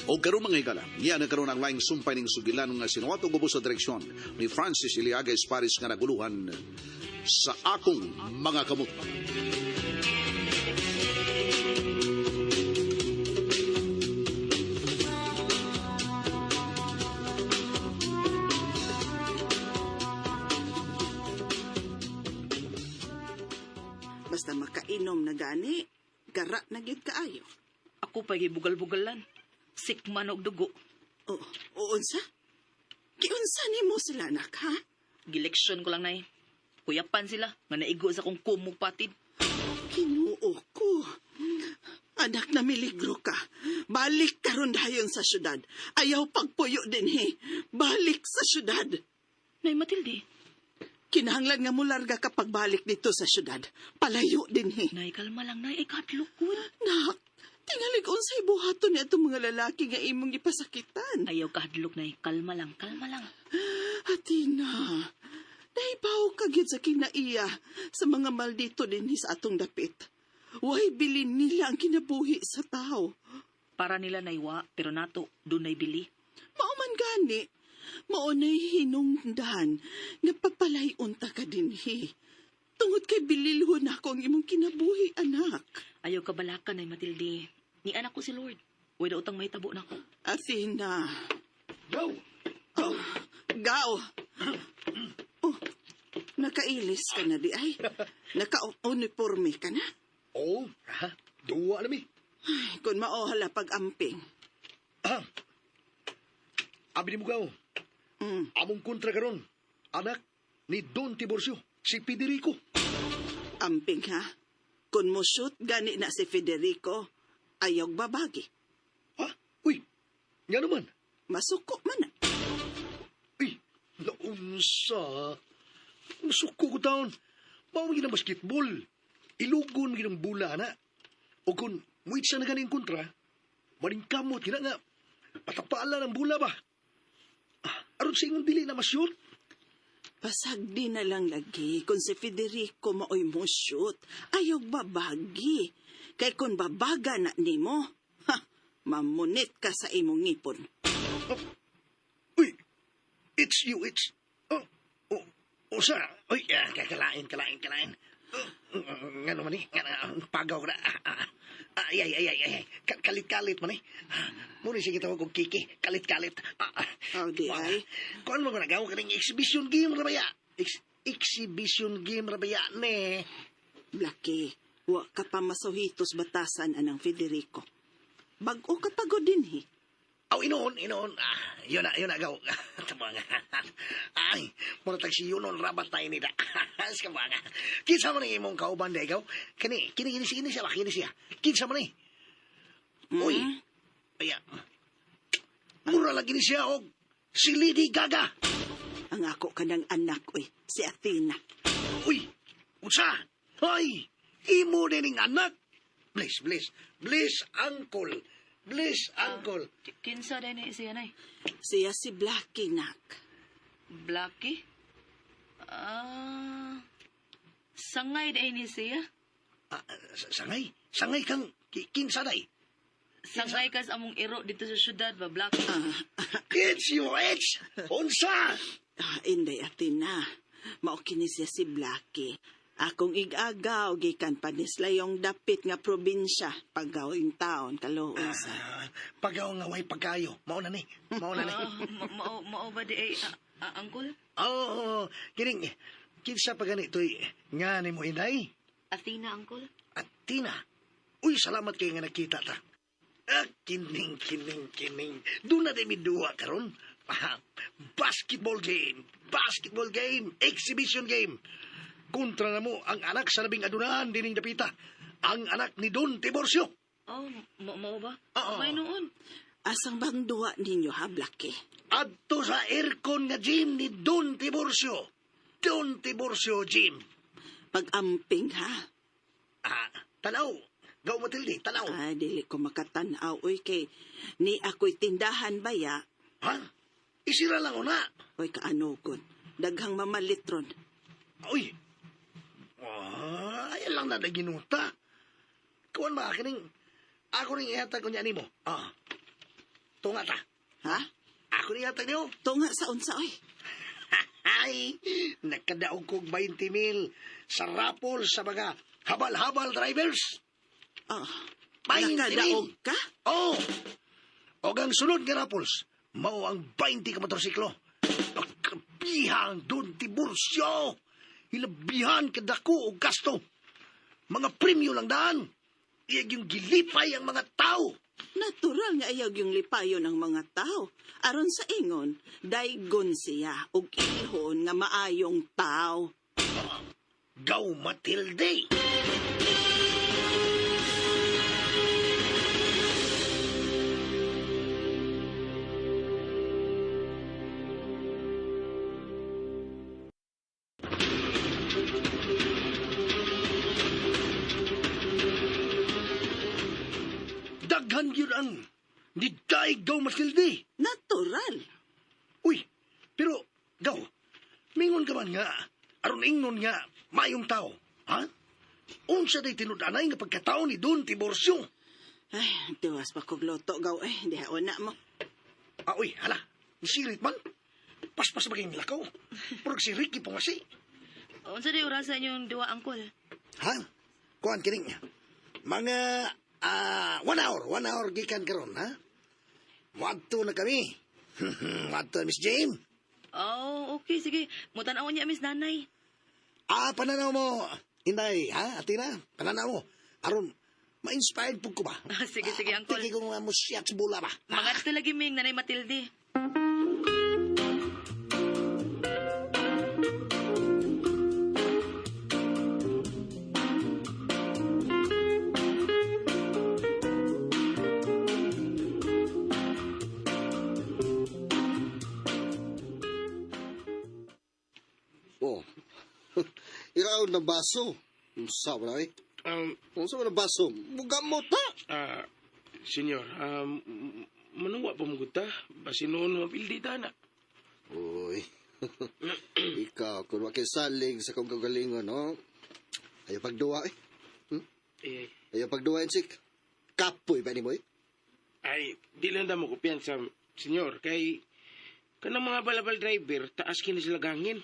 O karon, mga higala, niya na karon ang laing sumpay ning sugilan nga sinuwat og ubos sa direksyon ni Francis Iliaga Esparis nga naguluhan Sa Akong Mga Kamot. Basta makainom na gani, gara na gyud kaayo. Ako pa gibugal-bugalan. Sikman og dugo. O, o unsa? Giunsa nimo sila, anak, ha? Gileksyon ko lang, Nay. Kuyapan sila nga naigo sa akong kumog patid. Kinuo ko. Anak na miligro ka. Balik karon dayon sa syudad. Ayaw pagpuyo dinhi. Balik sa syudad. Nay Matilde. Kinahanglan nga mularga ka pagbalik dito sa syudad. Palayo dinhi. Nay, kalma lang, Nay. Ay, kahadlok ko. Nak, tingalig unsay buhaton ni atong mga lalaki nga imong gipasakitan. Ayaw kahadlok, Nay. Kalma lang, kalma lang. Atina, nahibaw ka gyud sa kinaiya sa mga maldito dinhi sa atong dapit. Way bilin nila ang kinabuhi sa tao. Para nila naywa, pero nato, dunay bili. Mao man gani, mao na'y hinungdan nga papalay-unta ka dinhi. Tungod kay bililhon ako ang imong kinabuhi, anak. Ayaw kabalaka, Nay Matilde. Ni anak ko si Lord. Way daw utang mahitabo nako. Athena. Go! Oh, gao. Oh, nakailis ka na di ay. Naka-uniforme ka na. Oh, ha? Duwa na mi. Ay, kung maohala pag-amping. Ah. Abi ni mo gaw. Among kontra karon. Anak ni Don Tiburcio, si Federico. Amping ha. Kung mo shoot gani na si Federico, ayaw babagi. Ha? Uy, nga naman. Masuko man na. Uy, naunsa. Masuko ko taon. Mao man ang basketball. Ilugon man ang bula na. O kung muitsa na ganing kontra, maningkamot gina nga. Patapala ng bula ba? Ah, aron sa imong dili na masyot. Pasagdi na lang lagi kung si Federico maoy mo shoot, ayaw babagi. Kay kung babaga na nimo, ha, mamunit ka sa imong ngipon. Uy, it's you, it's... Oh, oh, oh, sa... Uy, ah, kalain, kalain, kalain. Oh, nga naman eh, nga na, pagaw ko na. Ah, ah, ah, ay, ay, ay, ay, ay, kalit-kalit man eh. Ah, muna siya gitawag kong Kiki, kalit-kalit. Ah, ah. Oh, di ay. Kung ano mo nagawa ka ng exhibition game, rabaya. Exhibition game, rabaya, ne. Blackie, wa ka pa masuhitos batasan anang Federico. Bag-o ka pagod din he. Aw, inoon, inoon. Ah, yun na, gaw. Tama nga. Ay, mura tag si Yunon rabat tayo nila. Sa mga. Kinsa man ang imong kauban da ikaw? Kani, kini, kini, kini siya ba? Kini siya. Kinsa man eh? Uy, aya. Mura lagi ni siya og si Lady Gaga. Ang ako ka ng anak, uy, si Athena. Uy, unsa? Ay, imo din ning anak. Bless, bless, bless, uncle. Bless, uncle. Kinsa din ni siya, Nay? Siya si Blackie, nak. Blackie? Ah, sangay din ni siya. Ah, sangay, sangay kang kinsa day. Sangay kas among iro dito sa syudad ba, Blackie? It's you, it's unsa? Ah, inday Athena. Mao kini siya si Blackie. Akong igagaw gikan pa nislayong dapit nga probinsya pagawing taon kaluoy sa. Ah, pagaw nga way pagkayo. Mao na ni. Mao na ni. Ah, mao mao ba di ay ah, uncle? Oo, kining kinsa pa gani toy nga ni mo inday? Athena, uncle? Atina. Uy, salamat kay nga nakita ta. Ah, kining kining kining. Doon na di mi duha karon. Ah, basketball game, basketball game, exhibition game. Kontra na mo ang anak sa labing adunahan dining dapita. Ang anak ni Don Tiburcio. Oh, mao ba? Oo. May noon. Asang bang duwa ninyo ha, Blackie? Adto sa aircon nga gym ni Don Tiburcio. Don Tiburcio Gym. Pag-amping ha. Ah, tanaw. Gaw Matilde, tanaw. Ay, dili ko makatanaw uy kay ni ako'y tindahan baya. Ha? Isira lang una. Uy kaanogon. Daghang mamalitron. Uy. Ah, ayan lang na naginuta. Kuan mga kining. Ako ning ihatag ko niya nimo. Ah. Tunga ta. Ha? Ako niya niyo. Tunga sa unsa oy. Ay, nakadaog kog 20 mil sa rapol sa mga habal-habal drivers. Oh, 20 mil. nakadaog ka? Oh! Og ang sunod nga rapols, mao ang 20 ka motorsiklo. Pagkabihan doon Tiburcio! Hilabihan kadako og gasto. Mga premyo lang daan. Iyag yung gilipay ang mga tao. Natural nga ayaw yung lipayon ang mga tao. Aron sa ingon, daygon siya og ilhon nga maayong tao. Gaw Matilde! Daghan yun ang nidaig Gaw Matilde! Natural. Uy, pero, gaw, mingon ka man nga, aron ingnon nga, mayong tao, ha? Unsa day tinud-anay nga pagkatao ni Don Tiburcio? Ay, tiwas pa kog loto gaw eh. Diha na mo. Ah, uy, hala, sirit man. Paspas maging lakaw. Purag si Ricky pungasi. Unsa day orasa inyong duwa, angkol? Ha? Kuan kining. Mga 1 hour, 1 hour gikan karon, ha? Wadto na kami. Wadto, Miss Jane. Oh, okay, sige. Mutan-aw niya, Miss Nanay. Ah, pananaw mo, Inday, ha? Atina, pananaw mo. Aron, ma-inspired po ko ba? Sige, sige, Uncle. Tige ko nga mo siya sa bula ba? Mga lagi ming Nanay Matilde. Oh. Ikaw na baso. Unsa ba na eh? Unsa ba na baso? Mugamot ta. Ah, senyor, manuwa pa mo ta. Basi noon mapildi ta na. Uy. Ikaw, kung wa kay salig sa kong kagalingon, no? Ayaw pagduwa eh. Eh, Ayaw pagduwa, Insik. Kapoy ba ni mo eh? Ay, di lang da mo kumpiyansa, senyor. Kay, kanang mga balabal driver, taas kini sila gangin.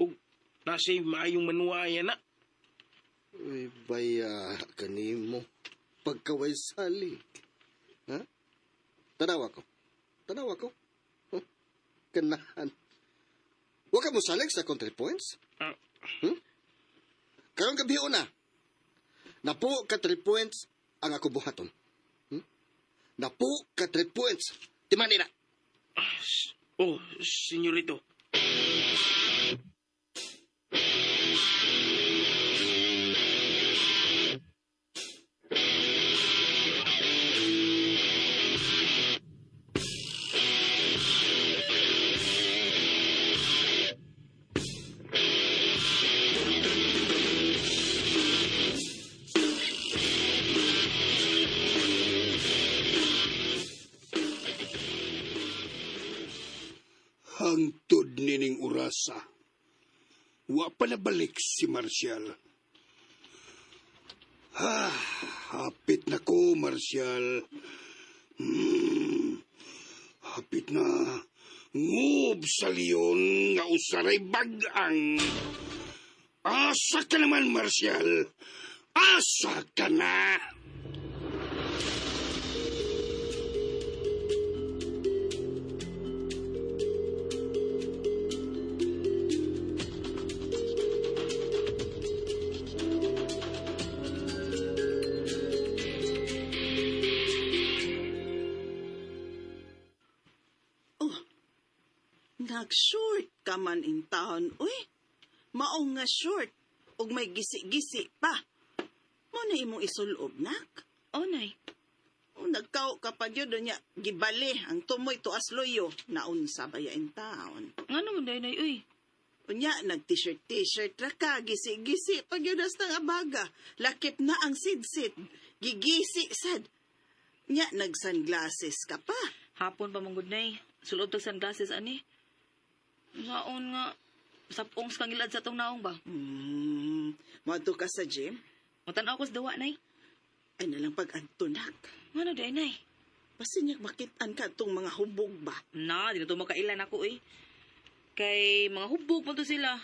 Ug, nasa maayong manuwa na. Uy, baya, kanimo. Pagkaway salig. Ha? Tanawa ko. Tanawa ko. Huh? Kanahan. Wa ka mo salig sa country points? Ah, Karong gabi una. Napo ka 3 points ang ako buhaton. Napo ka 3 points. Timani na. Oh, senyorito. Hangtod nining orasa. Wa pa nabalik si Marcial. Ha, hapit na ko, Marcial. Hapit na. Ngub sa leon nga usaray bagang. Asa ka naman, Marcial. Asa ka na. Oh, nag-short ka man in town, uy. Mao nga short, ug may gisi-gisi pa. Mo na imong isulob, nak. Oh, Nay. Oh, nagkao ka pa gyud niya, gibali ang tumoy tuas loyo. Naunsa ba ya in town? Ngano man day, Nay, uy? Unya, nag-t-shirt, t-shirt ra ka, gisi-gisi, pag yun ng abaga. Lakip na ang sidsid, gigisi sad. Nya, nag-sunglasses ka pa. Hapon pa manggod, Nay. Sulob tag sunglasses, ani. Naon nga, sapong sa kangilad sa tong naong ba? Moadto ka sa gym? Mutan-aw ko sa duwa, Nay. Ay nalang pag-adto, nak. Ngano day, Nay? Basin niya makitaan ka itong mga hubog ba? Na, di na to makailan ako eh. Kay mga hubog man to sila.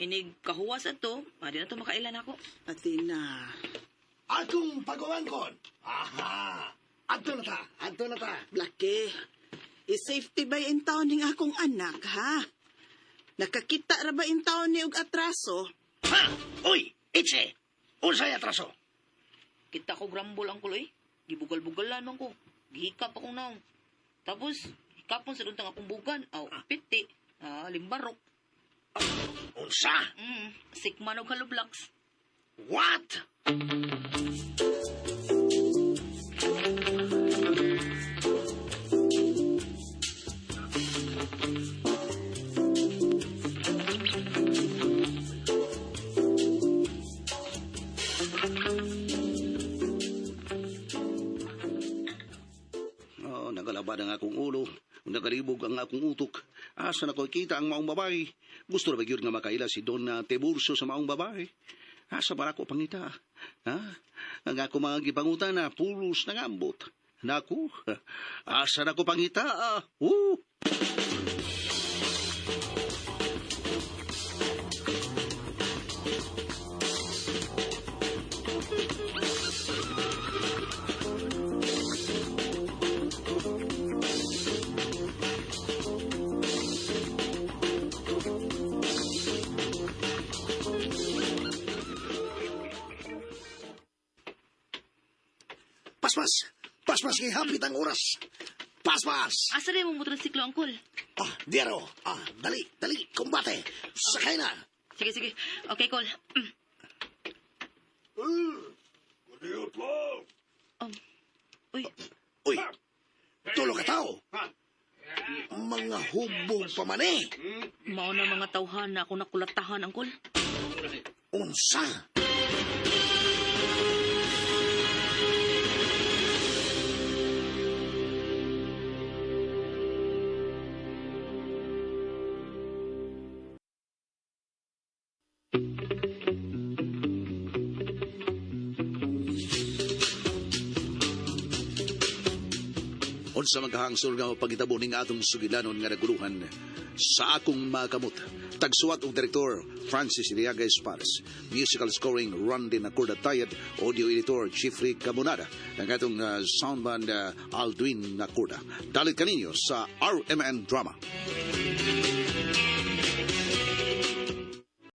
Inig kahuwas ato, di na to makailan ako. Athena, Akong pagumangkon. Aha! Adto na ta, adto na ta. Blake, i-safety ba in town ning akong anak, ha? Nakakita ra ba in town ni og atraso? Ha! Uy, Itche! Unsay atraso? Kita ko grambol ang kuloy. Gibugal-bugalan man ko. Gihikap akong naong. Tapos, hikapon sa duntang akong bugan. Aw, piti. Ah, limbarok. Unsa? Sikman og halublaks. What? Oh, nagalaban ang akong ulo. Nagalibog ang akong utok. Asa na ko kita ang maong babae. Gusto na ba gyud nga makaila si Don Tiburcio sa maong babae? Asa ba ako pangita? Ha? Ang ako mga gipangutan na pulos na ngambot. Naku, asa na ko pangita? Paspas! Paspas kay hapit ang oras. Paspas! Asa rin mo motorsiklo, angkol? Ah, diaro. Ah, dali, dali, kumbate. Sakay na. Sige, sige. Okay, call. Uy, Uy, tulo ka tao. Mga hubog pa man eh. mao na mga tawhan na ako nakulatahan, angkol. Unsa? Unsa maghangsol nga pagitabo ning atong sugilanon nga naguluhan sa akong makamot. Tagsuwat og direktor Francis Iliaga Espares. Musical scoring Randy Nacorda Tayad, audio editor Jeffrey Camonada, ang atong soundman Aldwin Nacorda. Dalit kaninyo sa RMN Drama.